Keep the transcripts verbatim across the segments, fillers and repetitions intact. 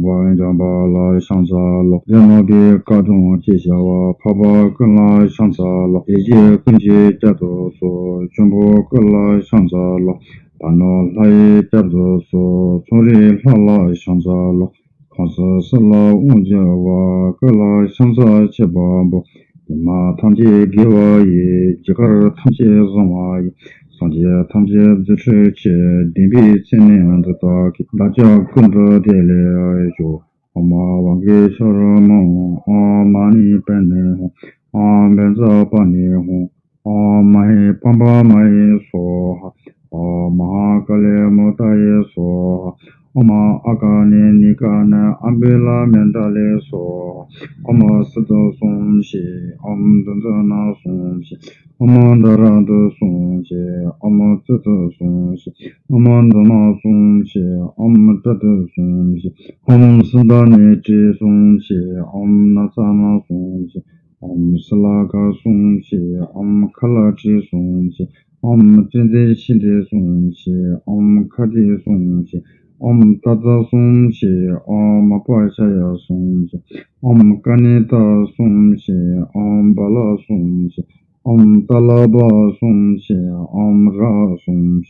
འཇམ་པ་ལ་ཕྱག་འཚལ་ལོ། རྒྱལ་མོ་པའི་བཀའ་དྲུང་ཅེས་བྱ་བ། འཕགས་པ་ཀུན་ལ་ཕྱག་འཚལ་ལོ། ཡེ་ཤེས་ཀུན་གྱི་སྐྱབས་སུ་གསོལ། འབྱུང་པོ་ཀུན་ལ་ཕྱག་འཚལ་ལོ། བར་སྣང་ལྷ་ཡི་སྐྱབས་སུ་གསོལ། མཚུ་རའི་ལྷ་ལ་ཕྱག་འཚལ་ལོ། ཁམས་གསུམ་ལ་དབང་བསྒྱུར་བ། ཀུན་ལ་ཕྱག་འཚལ་མཆོད་པ་འབུལ། དེ་མ་ཐམས་ཅད་དགེ་བ་ཡིས། རྒྱུ་སྐར་ཐམས་ཅད་བཟང་བ་ཡིས། སངས་རྒྱས་ཐམས་ཅད་རྫུ་འཕྲུལ་གྱིས། བདེན་པའི་མཚན་ནི་འདི་དག་གིས། བདག་ཅག་ཀུན་ཏུ་བདེ་ལེགས་ཤོག། ཨོཾ་ཨཱཿཧཱུྃ་ཤྭ་ར་མ་ཧཱུྃ། ཨོཾ་མ་ཎི་པདྨེ་ཧཱུྃ། ཨོཾ་བཛྲ་པཱ་ཎི་ཧཱུྃ། ཨོཾ་མ་ཧེ་པཾ་པ་མ་ཧེ་སྭཱ་ཧཱ། ཨོཾ་མ་ཧཱ་ཀཱ་ལི་མུ་ཏ་ཡེ་སྭཱ་ཧཱ། ཨོཾ་ཨཱ་ཀ་ནི་ནི་ཀ་ནི་ཨ་བྷི་ལ་མི་ཏ་ལེ་སྭཱ་ཧཱ། ཨོཾ་སིདྡྷི་སྭཱ་ཧཱ་ཞེས། ཨོཾ་དྷཱུ་ཏ་ན་སྭཱ་ཧཱ་ཞེས། ཨོཾ་དྷ་ར་ཏ་སྭཱ་ཧཱ་ཞེས། ཨོཾ་ཙི་ཏ་སྭཱ་ཧཱ་ཞེས། ཨོཾ་དྷཱུ་མ་སྭཱ་ཧཱ་ཞེས། ཨོཾ་ཏྲ་ཏི་སྭཱ་ཧཱ་ཞེས། ཨོཾ་སུ་དྷ་ནི་ཏྲི་སྭཱ་ཧཱ་ཞེས། ཨོཾ་ན་ཙ་ན་སྭཱ་ཧཱ་ཞེས། ཨོཾ་སི་ལ་ཀ་སྭཱ་ཧཱ་ཞེས། ཨོཾ་ཁ་ལ་ཏྲི་སྭཱ་ཧཱ་ཞེས། ཨོཾ་ཙི་ཏི་ཤི་ཏི་སྭཱ་ཧཱ་ཞེས། ཨོཾ་ཁ་ཏི་སྭཱ་ཧཱ་ཞེས། ཨོཾ་ཏ་ཙ་སྭཱ་ཧཱ་ཞེས། ཨོཾ་མ་པ་ཤ་ཡ་སྭཱ་ཧཱ་ཞེས། ཨོཾ་ཀ་ནི་ཏ་སྭཱ་ཧཱ་ཞེས། ཨོཾ་བ་ལ་སྭཱ་ཧཱ་ཞེས། ཨོཾ་ཏ་ལ་བ་སྭཱ་ཧཱ་ཞེས། ཨོཾ་ར་སྭཱ་ཧཱ་ཞེས།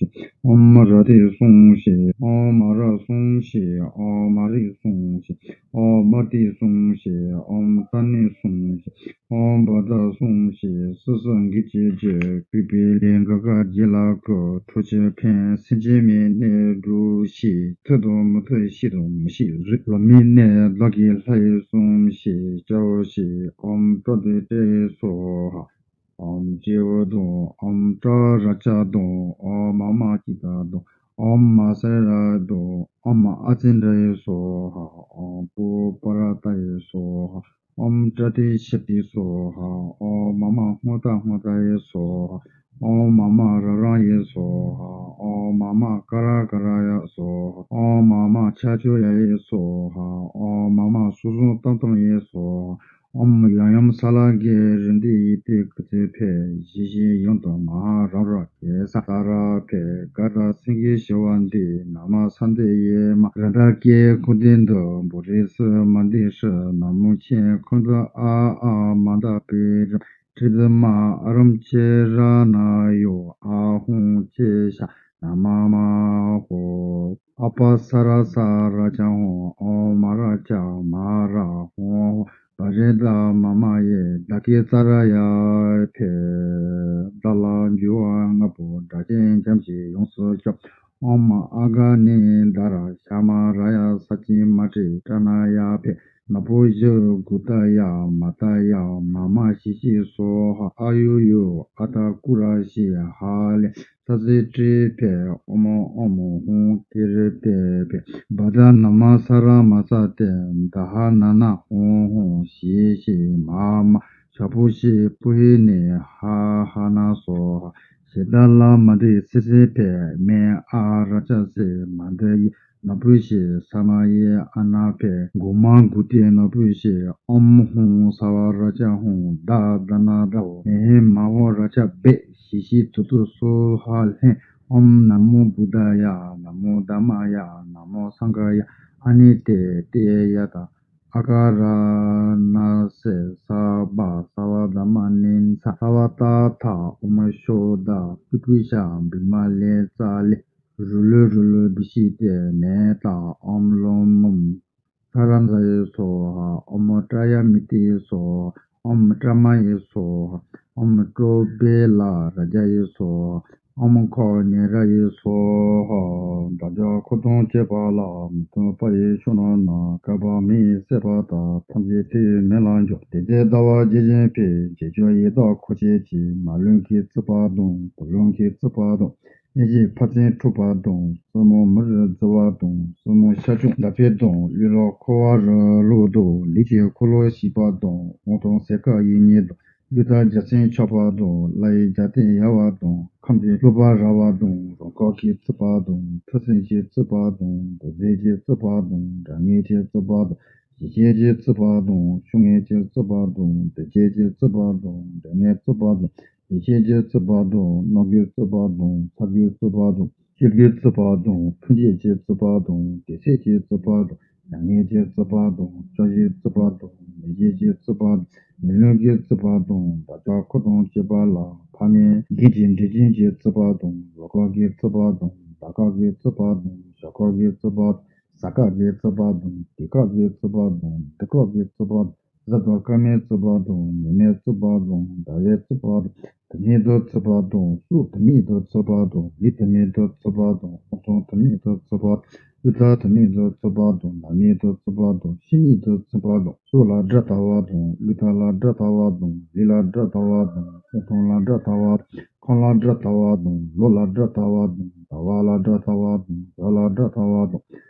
ཨོཾ་ར་ཏི་སྭཱ་ཧཱ་ཞེས། ཨོཾ་མ་ར་སྭཱ་ཧཱ་ཞེས། ཨོཾ་མ་རི་སྭཱ་ཧཱ་ཞེས། ཨོཾ་མ་ཏི་སྭཱ་ཧཱ་ཞེས། ཨོཾ་ཏ་ནི་སྭཱ་ཧཱ་ཞེས། ཨོཾ་བ་ཏ་སྭཱ་ཧཱ་ཞེས། སི་སི་གི་ཅི་ཇི་གུས་པས་ལེགས། ག་ག་གི་ལ་གུ། ཁྲོ་ཆུ་ཕན། སེམས་ཅན་མའི་གནས་སྒྲུབ་ཤེས། ཐུབ་དང་མི་ཐུབ་ཤེས་དང་མི་ཤེས་རིག། ལོ་མའི་གནས་བདག་གི་ལྷ་ཡི་སྭཱ་ཧཱ་ཞེས། སྐྱ་བོ་ཞེས། ཨོཾ་ཏྲ་ཏི་ཏྲ་ཡེ་སྭཱ་ཧཱ། ཨོཾ་སྐྱེས་བུ་དང་། ཨོཾ་ཏྲ་ར་ཅ་དང་། ཨོཾ་མ་མ་ཀི་ཏ་དང་། ཨོཾ་མ་སེ་ར་དང་། ཨོཾ་ཨ་ཙི་ཏྲ་ཡེ་སྭཱ་ཧཱ། ཨོཾ་པུ་པ་ར་ཏ་ཡེ་སྭཱ་ཧཱ། ཨོཾ་ཏྲ་ཏི་ཤ་ཏི་སྭཱ་ཧཱ། ཨོཾ་མ་མ་སྔོ་ཏ་སྔོ་ཏ་ཡེ་སྭཱ་ཧཱ། ཨོཾ་མ་མ་ར་ར་ཡེ་སྭཱ་ཧཱ། ཨོཾ་མ་མ་ཀ་ར་ཀ་ར་ཡ་སྭཱ་ཧཱ། ཨོཾ་མ་མ་ཆ་ཆོ་ཡ་ཡེ་སྭཱ་ཧཱ། ཨོཾ་མ་མ་སུ་སུ་ཏམ་ཏམ་ཡེ་སྭཱ་ཧཱ། ཨོཾ་ཡམ་ཡམ་ས་ལ་གི་རི་འདི་ཡི་ཏི་ཀུ་ཙི་ཕེ། ཞི་ཞི་ཡོན་ཏོ་མ་ཧཱ་རམ་ར་གེ་ས་ཏ་ར་ཕེ། ག་ད་སེང་གེ་ཞི་བ་འདི། ན་མ་ས་འདི་ཡེ་མ། ར་ད་ཀེ་ཁུ་འདི་འདི། བུ་རི་སི་མ་འདི་ཧྲི། ན་མོ་ཆེ་ཁུ་འདི་ཨ་ཨ་མ་ད་པི་རི། ཏྲི་ཏི་མ་ཨ་རམ་ཆེ་ར་ན་ཡོ། ཨ་ཧོང་ཆེ་ཤ་ན་མ་མ་ཧོ། ཨ་པ་ས་ར་ས་ར་ཅ་ཧོ། ཨོ་མ་ར་ཅ་མ་ར་ཧོ། བ་རེ་ད་མ་མ་ཡེ། ད་ཀེ་ཙ་ར་ཡ་ཐེ། བདག་ལ་འཇུ་བ་ལྔ་པོ། སྒྲ་གཅན་འཁྱམས་ཤིང་ཡོངས་སུ་ཁྱབ། ཨོ་མ་ཨ་ག་ནི་ད་ར། ཤ་མ་ར་ཡ་ས་ཅི་མ་ཏྲི། ཏྲ་ན་ཡ་ཕེ། ན་པུ་ཞི་གུ་ཏ་ཡ། མ་ཏ་ཡ། མ་མ་ཤི་ཤི་སྭཱ་ཧཱ། ཨ་ཡུ་ཡུ། ཨ་ཏ་ཀུ་ར་ཤི་ཧ་ལེ། ས་སི་ཏྲི་ཕེ། ཨོ་མོ་ཨོ་མོ་ཧོང་ཏི་རི་ཏེ་ཕེ། བ་ད་ན་མ་ས་ར་མ་ས་ཏེ། ད་ཧ་ན་ན་ཧོང་ཧོང་ཤི་ཤི་མ་མ། ཤ་པུ་ཤི་པུ་ཧི་ནི་ཧ་ཧ་ན་སྭཱ་ཧཱ། ཞེ་ད་ལ་མ་དི་སི་སི་ཕེ། མེ་ཨ་ར་ཅ་སི་མ་དི་ཡི། ན་པུ་ཤི་ས་མ་ཡེ་ཨ་ན་ཕེ། གུ་མ་གུ་ཏི་ན་པུ་ཤི། ཨོམ་ཧོང་ས་བ་ར་ཅ་ཧོང་། ད་ད་ན་ད་འོ། མེ་ཧེ་མ་འོ་ར་ཅ་བེ། ཤི་ཤི་ཏུ་ཏུ་སྭཱ་ཧཱ་ལྷན། ཨོམ་ན་མོ་བུདྡྷ་ཡ། ན་མོ་དྷརྨ་ཡ། ན་མོ་སངྒྷ་ཡ། ཨ་ནི་ཏེ་ཏེ་ཡ་ད། ཨ་ཀ་ར་ན་སེ་ས་བ་ས་བ་ད་མ་ནི་ཚ། ས་བ་ཏ་ཐ། ཨོ་མ་ཤོ་ད། པི་པུ་ཤ་བི་མ་ལེ་ཙ་ལེ། རུ་ལུ་རུ་ལུ་བི་ཤི་ཏེ་མེ་ཏ། ཨོམ་ལོ་མོམ། ས་ར་ཛ་ཡེ་སྭཱ་ཧཱ། ཨོ་མ་ཏྲ་ཡ་མི་ཏི་ཡེ་སྭཱ་ཧཱ། ཨོ་མ་ཏྲ་མ་ཡེ་སྭཱ་ཧཱ། ཨོ་མ་ཏྲོ་བེ་ལ་ར་ཛ་ཡེ་སྭཱ་ཧཱ། ཨོ་མ་ཁོ་ཉེ་ར་ཡེ་སྭཱ་ཧཱ། བདག་ཅག་འཁོར་དང་བཅས་པ་ལ། མི་མཐུན་པ་ཡི་ཕྱོགས་རྣམས་ན། བསྐལ་པ་མེ་ཡིས་བསྲེགས་པ་ལྟར། ཐམས་ཅད་ཐུགས་མེ་ལ་འགྱུར། དེ་ཚེ་ཟླ་བ་རྒྱས་བྱེད་པའི། རྗེས་གྱུར་ཡི་དྭགས་འཁོར་བཅས་ཀྱིས། མ་རློན་གྱིས་གཙེས་པ་དང་། དུག་རློན་གྱིས་གཙེས་པ་དང་། ཨེ་ཤེས་འཕགས་བཙན་འཁྲུགས་པ་དང་། སྲིན་མོ་མུ་རུ་རྫི་བ་དང་། སྲིན་མོ་ཤ་ཆུང་ལ་ཕེ་དང་། གླུད་ལོག་འཁོར་བ་རི་ལུག་དང་། ལས་ཀྱི་འཁོར་ལོ་བཤིག་པ་དང་། དབང་ཐང་སྲས་མཁའ་དབྱིངས་ཉིད་དང་། གླུད་ལྟར་རྒྱལ་མཚན་འཕྱར་བ་དང་། ལྷ་ཡི་རྒྱལ་མཚན་ཡལ་བ་དང་། ཁམས་ཀྱི་ལྷོ་པ་ར་བ་དང་། རང་འཁོར་གྱིས་གཙེས་པ་དང་། ཁྲོ་སེམས་ཀྱིས་གཙེས་པ་དང་། རྡོ་རྗེ་གིས་གཙེས་པ་དང་། དགྲ་ངན་གྱིས་གཙེས་པ་དང་། ཞི་རྒྱས་ཀྱིས་གཙེས་པ་དང་། ཆུ་ངན་གྱིས་གཙེས་པ་དང་། གདོས་བཅས་ཀྱིས་གཙེས་པ་དང་། སྒྲ་ངན་གཙེས་པ་དང་། ཡེ་ཤེས་ཀྱིས་གཙེས་པ་དང་། རྣམ་ཀུན་གཙེས་པ་དང་། ཚ་ཀུན་གཙེས་པ་དང་། ཆུ་ཀུན་གཙེས་པ་དང་། ཐུགས་རྗེ་ཀྱིས་གཙེས་པ་དང་། བདེ་གཤེགས་ཀྱིས་གཙེས་པ་དང་། མྱ་ངན་གྱི་རྩིག་པ་དང་། ལྕགས་ཀྱི་རྩིག་པ་དང་། མེ་ལྕེ་གི་རྩིག་པ་དང་། མེ་རླུང་གི་རྩིག་པ་དང་། བདག་ཅག་འཁོར་དང་བཅས་པ་ལ་ཕ་མའི་རྒན་གྱི་འབྲས་སྐྱོན་གྱི་རྩིག་པ་དང་། ལོག་ཁོག་གི་རྩིག་པ་དང་། ཟླ་ཁོག་གི་རྩིག་པ་དང་། ཞག་ཁོག་གི་རྩིག་པ་དང་། ཟ་ཁོག་གི་རྩིག་པ་དང་། དུས་ཁོག་གི་རྩིག་པ་དང་། དུས་ཁོག་གི་རྩིག་པ་དང་། གཟུགས་དང་སྐར་མའི་རྩིག་པ་དང་། ཉི་མའི་རྩིག་པ་དང་། ཟླ་བའི་རྩིག་པ་དང་། དུས་མིན་དུ་རྩིག་པ་དང་། སྲོག་དུས་མིན་དུ་རྩིག་པ་དང་། ལུས་དུས་མིན་དུ་རྩིག་པ་དང་། ཨོ་ཐང་དུས་མིན་དུ་རྩིག་པ་དང་། དབུས་མཐའ་དུས་མིན་དུ་རྩིག་པ་དང་། ནད་མིན་དུ་རྩིག་པ་དང་། ཤི་མིན་དུ་རྩིག་པ་དང་། སྲོག་ལ་དགྲ་ལྟ་བ་དང་། ལུས་ཐག་ལ་དགྲ་ལྟ་བ་དང་། ལུས་ལ་དགྲ་ལྟ་བ་དང་། ཨོ་ཐང་ལ་དགྲ་ལྟ་བ་དང་། ཁམས་ལ་དགྲ་ལྟ་བ་དང་། ལོ་ལ་དགྲ་ལྟ་བ་དང་། ཟླ་བ་ལ་དགྲ་ལྟ་བ་དང་། ཟླ་ལ་དགྲ་ལྟ་བ་དང་།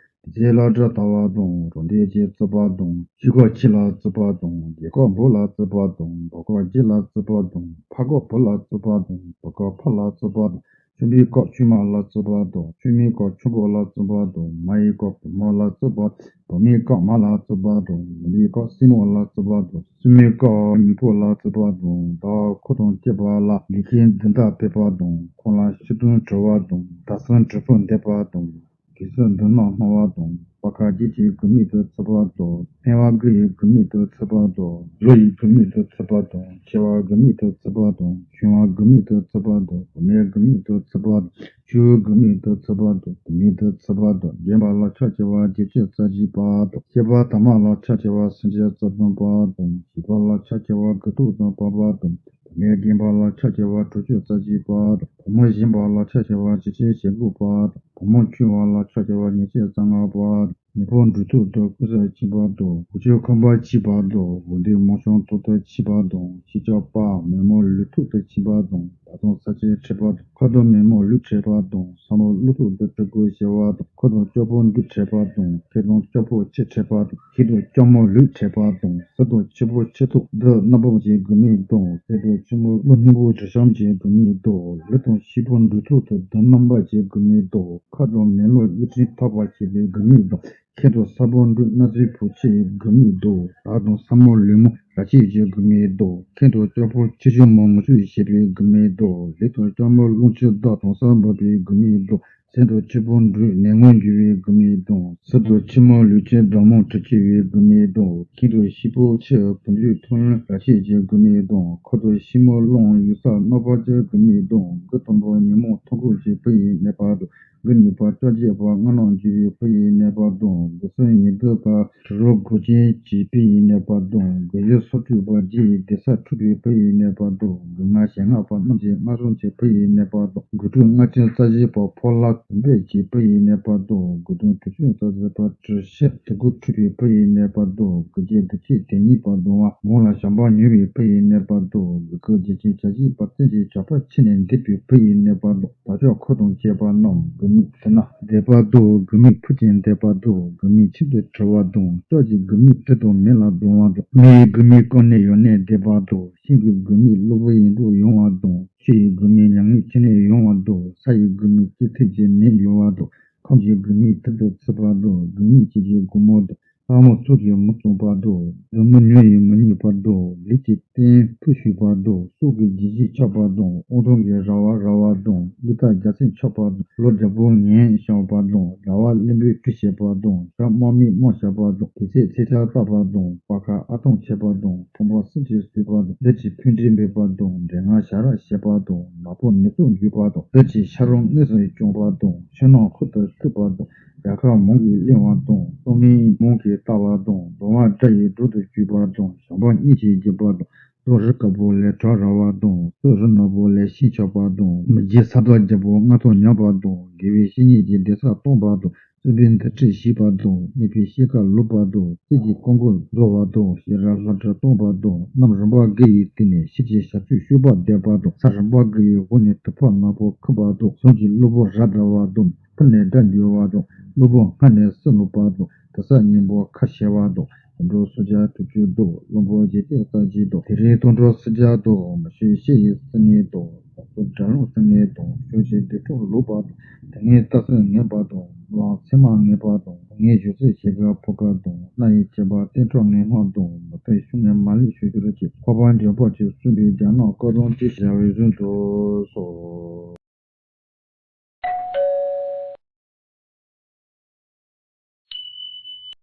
དུས་ཚོད་ལ་དགྲ་ལྟ་བ་དང་། རང་འདོད་ཀྱི་རྩིག་པ་དང་། ཆོས་སྐོར་ཕྱི་ལ་རྩིག་པ་དང་། རྒྱལ་ཁབ་བོད་ལ་རྩིག་པ་དང་། བོད་ཁབ་རྒྱལ་ལ་རྩིག་པ་དང་། ཕ་ཁབ་བུ་ལ་རྩིག་པ་དང་། བུ་ཁབ་ཕ་ལ་རྩིག་པ་དང་། ཆུང་བུའི་ཁབ་ཆུང་མ་ལ་རྩིག་པ་དང་། ཆུང་མའི་ཁབ་ཆུང་བུ་ལ་རྩིག་པ་དང་། མ་ཡི་ཁབ་བུ་མོ་ལ་རྩིག་པ། བུ་མོའི་ཁབ་མ་ལ་རྩིག་པ་དང་། མོ་ཡི་ཁབ་སྲིང་མོ་ལ་རྩིག་པ་དང་། སྲིང་མོའི་ཁབ་མེས་པོ་ལ་རྩིག་པ་དང་། བདག་འཁོར་དང་བཅས་པ་ལ་ལས་ཀའི་འཛིན་སྟངས་སྤེལ་པ་དང་། ཁོང་ལ་ཕྱིར་འདོན་དྲི་བ་དང་། བདག་སེམས་དྲི་ཕུང་འདེབས་པ་དང་། གེགས་སེལ་མདུན་ལམ་སྣང་བ་དང་། བར་ཁ་རྒྱས་ཀྱི་དགུ་མིག་ཏུ་ཚུད་པ་དང་། སྨེ་བ་དགུ་ཡི་དགུ་མིག་ཏུ་ཚུད་པ་དང་། ལོ་ཡི་དགུ་མིག་ཏུ་ཚུད་པ་དང་། མཆེ་བ་དགུ་མིག་ཏུ་ཚུད་པ་དང་། ཆུང་བ་དགུ་མིག་ཏུ་ཚུད་པ་དང་། བུད་མེད་དགུ་མིག་ཏུ་ཚུད་པ་དང་། ཆུ་བོ་དགུ་མིག་ཏུ་ཚུད་པ་དང་། དུས་མིན་ཏུ་ཚུད་པ་དང་། བརྒྱན་པ་ལ་ཕྱག་བྱ་བ་བརྒྱད་ཅུ་རྩ་བཞི་པ་དང་། བཤད་པ་དག་མ་ལ་ཕྱག་བྱ་བ་སུམ་ཅུ་རྩ་བདུན་པ་དང་། བྱིས་པ་ལ་ཕྱག་བྱ་བ་དགུ་སྟོང་དང་བར་པ་དང་། བུད་མེད་རྒན་པ་ལ་ཕྱག་བྱ་བ་དྲུག་ཅུ་རྩ་གཅིག་པ་དང་། བུ་མོ་གཞོན་པ་ལ་ཕྱག་བྱ་བ་ཆིག་ཅུ་ཞེ་དགུ་པ་དང་། བུ་མོ་ཆུང་བ་ལ་ཕྱག་བྱ་བ་ཉི་ཤུ་རྩ་ལྔ་པ་དང་། མེས་པོ་འབྲུ་ཐོག་ཏུ་སྐུ་གཟུགས་ཕྱིན་པ་དང་། འོག་ཆོས་ཁང་པ་ཕྱིན་པ་དང་། འོག་འདོད་མང་བྱུང་ཐོག་ཏུ་ཕྱིན་པ་དང་། ཤེས་བྱ་པ་མེ་མོ་ལུས་ཐོག་ཏུ་ཕྱིན་པ་དང་། བདག་དང་ས་ཆེན་འཕྲད་པ་དང་། ཁ་དོག་མེ་མོ་ལུས་འཕྲད་པ་དང་། ས་མོ་ཀླུ་ཐོག་ཏུ་གྲི་གུ་བྱ་བ་དང་། ཁ་དོག་ལྕགས་ཕོ་འབྲུག་འཕྲད་པ་དང་། ཁ་དོག་ལྕགས་ཕོ་ཁྱི་འཕྲད་པ་དང་། ཁ་དོག་ལྕགས་མོ་ལུག་འཕྲད་པ་དང་། ས་དོག་ཆུ་བོ་ཆུ་ཐོག་བདུད་རྣམ་པ་ཅན་དགུ་མིག་དང་། ས་དོག་ཆུ་མོ་ཀླུ་སྣུམ་པོ་དྲི་ཞིམ་ཅན་དགུ་མིག་དང་། ལུས་དང་ཤེས་པོ་འབྲུ་ཐོག་ཏུ་བདུད་རྣམ་པ་ཅན་དགུ་མིག་དང་། ཁ་དོག་མེ་ལོང་གཡུ་ཕྲན་ཐག་པ་ཆད་པའི་དགུ་མིག་དང་། ཁ་དོག་ས་བོན་འབྲུ་སྣ་ཚོགས་ཕོ་ཆེ་དགུ་མིག་དང་། བདག་དང་ས་མོ་ལུས་མོ་ར་ཆས་ཀྱི་དགུ་མིག་དང་། ཁ་དོག་ལྕགས་ཕོ་ཆེ་ཆུང་མང་མང་སུ་བྱེད་པའི་དགུ་མིག་དང་། ལུས་དང་ལྕགས་མོ་རླུང་ཆུ་དག་དང་ས་འབབ་པའི་དགུ་མིག་དང་། ས་དོག་ཆུ་བོ་འབྲུ་ནད་ངོ་འགྱུར་བའི་དགུ་མིག་དང་། ས་དོག་ཆུ་མོ་ལུག་ཆུ་དག་མོ་དྲི་ཆུ་བའི་དགུ་མིག་དང་། ཁ་དོག་ཤེས་པོ་ཆུ་བུ་འབྲུ་ཐོག་ཡོན་ར་ཆས་ཀྱི་དགུ་མིག་དང་། ཁ་དོག་ཤེས་མོ་རླུང་ཡུག་ས་རྣམ་པ་ཅན་དགུ་མིག་དང་། དགུ་དང་པོ་ཉོན་མོངས་ཐོག་ཁུག་ཅན་བུ་ཡི་ནད་པ་དང་། དགུ་གཉིས་པ་ལྕགས་བྱེད་པ་སྔ་ནང་འགྱུར་བའི་བུ་ཡི་ནད་པ་དང་། དགུ་གསུམ་ཉི་ཟླ་པ་དྲི་རོ་དགུག་ཅན་གྱི་བུ་ཡི་ནད་པ་དང་། དགུ་བཞི་སོར་ཕྲུག་པ་རྗེ་ཡི་སྡེ་ས་འཁྲུགས་པའི་བུ་ཡི་ནད་པ་དང་། དགུ་ལྔ་ཞེ་ལྔ་པ་རྣམ་བཅད་ལྔ་ཟུང་གི་བུ་ཡི་ནད་པ་དང་། དགུ་དྲུག་ལྔ་བཅུ་རྩ་བཞི་པ་ཕོ་ལྷ་དུམ་བུས་ཀྱི་བུ་ཡི་ནད་པ་དང་། དགུ་བདུན་དྲུག་ཅུ་རྩ་གསུམ་པ་དྲི་ཤུལ་དུ་ཁུ་འཁྲུགས་པའི་བུ་ཡི་ནད་པ་དང་། དགུ་བརྒྱད་བདུན་ཅུ་དོན་གཉིས་པ་གདོང་བ་མོ་ལ་ཞགས་པ་མྱུར་བའི་བུ་ཡི་ནད་པ་དང་། དགུ་དགུ་བརྒྱད་ཅུ་གྱ་བཞི་པ་བཙན་གྱི་ཇག་པ་ཁྱི་ནས་འདེད་པའི་བུ་ཡི་ནད་པ་དང་། བདག་ཅག་འཁོར་དང་བཅས་པ་རྣམས། དགུ་མིག་ཚེ་ན་འདེད་པ་དང་། དགུ་མིག་ཕུག་ཅན་འདེད་པ་དང་། དགུ་མིག་ཁྱིམ་དུ་འཁྲུ་བ་དང་། ལྕགས་ཀྱི་དགུ་མིག་དྲི་དང་མེ་ལ་གདུང་བ་དང་། མེ་ཡི་དགུ་མིག་རྐང་ནས་ཡོང་ནས་འདེད་པ་དང་། ཤིང་གི་དགུ་མིག་གློ་བུར་ཡིད་འཕྲོག་ཡོང་བ་དང་། ཆུ་ཡི་དགུ་མིག་མྱ་ངན་ཁྱི་ནས་ཡོང་བ་དང་། ས་ཡི་དགུ་མིག་སྐྱེ་ཐེབས་ཀྱི་ནད་ཡོང་བ་དང་། ཁམས་ཀྱི་དགུ་མིག་ཐིག་ཏུ་ཚུད་པ་དང་། དགུ་མིག་གཅིག་གི་སྒོ་མོ་དང་། ལྷ་མོ་ཚོགས་ཀྱིས་མི་གཙང་བ་དང་། བདུད་མོ་ཉོན་ཡིས་མི་མཉེས་པ་དང་། ལུས་ཀྱི་རྟེན་ཕུད་ཞུགས་པ་དང་། སྲོག་གི་ལྗིད་ཤུགས་ཆག་པ་དང་། དབང་ཐང་གི་ར་བ་ར་བ་དང་། ལུས་ཐག་རྒྱ་སེང་ཆག་པ་དང་། ལོ་རྒྱལ་པོ་ངན་བྱུང་བ་དང་། ར་བ་གླིང་བུས་དཀྲུགས་བྱས་པ་དང་། ཞག་དམར་མོས་དམར་བྱས་པ་དང་། དུས་ཚོད་ཚེས་ཆ་བཏགས་པ་དང་། བར་ཁ་ཨ་ཐང་ཆད་པ་དང་། ཕོ་མོ་སུམ་ཅུ་སོས་པ་དང་། བདུད་ཀྱི་ཕུང་འདྲེ་འབེབས་པ་དང་། འདྲེ་ལྔ་ཞབས་ར་བྱེད་པ་དང་། ནག་པོ་ནད་དུག་འཇུག་པ་དང་། བདུད་ཀྱི་ཤ་རོང་མངོན་སུམ་བྱུང་བ་དང་། ཆུ་ནང་ཁུར་དུ་བཅུག་པ་དང་། རྒྱལ་ཁབ་མང་གིས་གླེང་བ་དང་། སྲོག་མིན་མང་གིས་བཏགས་པ་དང་། གདོང་བ་དགྲ་ཡི་སྒྲོ་དུ་གྱུར་པ་དང་། ཞགས་པ་གཉིས་ཀྱིས་བརྒྱན་པ་དང་། སྲོག་རི་དཀར་པོ་ལས་ཁྲག་ར་བ་དང་། སྲོག་རི་ནག་པོ་ལས་ཤིང་ཆག་པ་དང་། མི་རྒྱལ་ས་བདག་རྒྱལ་པོ་མངའ་ཐང་ཉམས་པ་དང་། དགེ་བའི་བཤེས་གཉེན་གྱི་གདན་ས་སྟོངས་པ་དང་། བཙུན་པའི་འདུ་ཁྲིད་ཞིག་པ་དང་། མེས་པོའི་གཤིས་ཀ་ལོག་པ་དང་། རྩིས་ཀྱི་རྐང་འཁོར་རྫོགས་པ་དང་། ཤེས་རབ་ལྷ་བྲིས་སྟོངས་པ་དང་། གནམ་རིམ་པ་དགུ་ཡི་སྟེང་ནས་ཤེས་བྱའི་ཞབས་ཀྱུ་གཤོག་པ་བརྡབས་པ་དང་། ས་རིམ་པ་དགུ་ཡི་འོག་ནས་དུ་ཕ་ནག་པོ་ཁུག་པ་དང་། གཟུངས་ཀྱི་གློ་བུར་ར་བསྒྲལ་བ་དང་། ཕུ་ནས་དགྲ་འདུལ་བ་དང་། གློ་བུར་སྔ་ནས་སྲིན་ལོག་པ་དང་། དུར་ས་གཉན་པོ་ཁ་ཕྱེ་བ་དང་། དུད་འགྲོ་སུམ་བརྒྱ་དྲུག་ཅུ་དང་། བློན་པོ་བརྒྱད་ཅུ་རྩ་གཅིག་དང་། དེ་རིང་དུད་འགྲོ་སུམ་བརྒྱ་དང་། མི་ཆོས་བཤད་ཡིག་སྲིད་ངན་དང་། དག་པོ་དགྲ་ལྷུང་སྲིད་ངན་དང་། ཆོས་ཀྱི་སྡིག་སྲོག་ལོག་པ་དང་། དེ་ངན་རྟགས་ཚུལ་ངན་པ་དང་། ལང་ཚེར་མ་ངན་པ་དང་། དེ་ངན་བཞུགས་ཚུལ་ཤེལ་དཀར་ཕོ་དཀར་དང་། སྣ་ཡི་བྱེད་པ་སྟེང་ཕྲག་ངན་སྔགས་དང་། མི་ཐུབ་ཤུགས་ངན་མ་ལུས་ཤུགས་གྱུར་གྱི། ཁོག་པ་འགྲེང་བུ་གཅིག་གསུངས་པའི་རྒྱ་ནག་བཀའ་གདམས་ཏེ་བྱ་བའི་རིམ་དུ་སོ།